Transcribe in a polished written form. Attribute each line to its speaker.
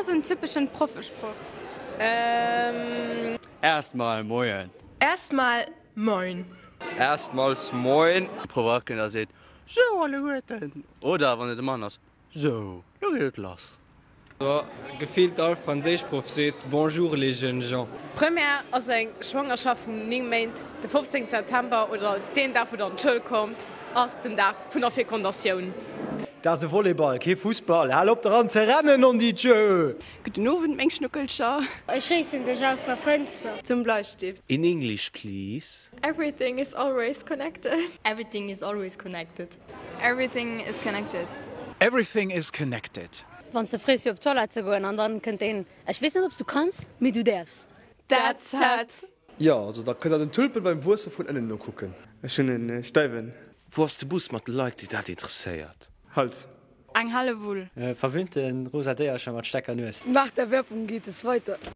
Speaker 1: ass en typeschen Proffesproch?
Speaker 2: Ehm.
Speaker 3: Erstmal Moien.
Speaker 4: Erstmal Moin.
Speaker 3: Erstmals Moin. Provoken a seet, Sou alleguerten! Oder wann et e Mann ass, Sou, lo geet et lass.
Speaker 5: Gefillt all Franséischproff seet Bonjour les jeunes gens.
Speaker 2: Première ass eng Schwangerschaft vun 9 Méint. De 15 September oder deen Dag wou der an d'Schoul kommt ass den Dag vun der Fekondatioun.
Speaker 6: Dat ass e Volleyball, kee Fussball. Hal op dran ze rennen, nondidjö!
Speaker 7: Gudden Owend, meng Schnuckelcher.
Speaker 8: Ech schéissen dech aus der Fënster.
Speaker 7: Zum Bleistift.
Speaker 9: In English, please.
Speaker 1: Everything is always connected.
Speaker 10: Everything is always connected.
Speaker 1: Everything is connected.
Speaker 11: Everything is connected.
Speaker 10: Wann s de frees fir op d'Toilette ze goen an dann kënnt een, Ech weess net ob s du kanns, mee du däerfs.
Speaker 1: That's sad.
Speaker 12: Jo, also da kënnt der den Tulpen beim Wuesse vun ënnen nokucken.
Speaker 5: Ech hunn en steiwen.
Speaker 9: Wou ass de Bus mat de Leit, déi dat interesséiert?
Speaker 5: Hals.
Speaker 7: Eng Hellewull.
Speaker 13: Verwöhnten rosa Déiercher mat Steckernues.
Speaker 14: Nach der Werbung geht es weiter.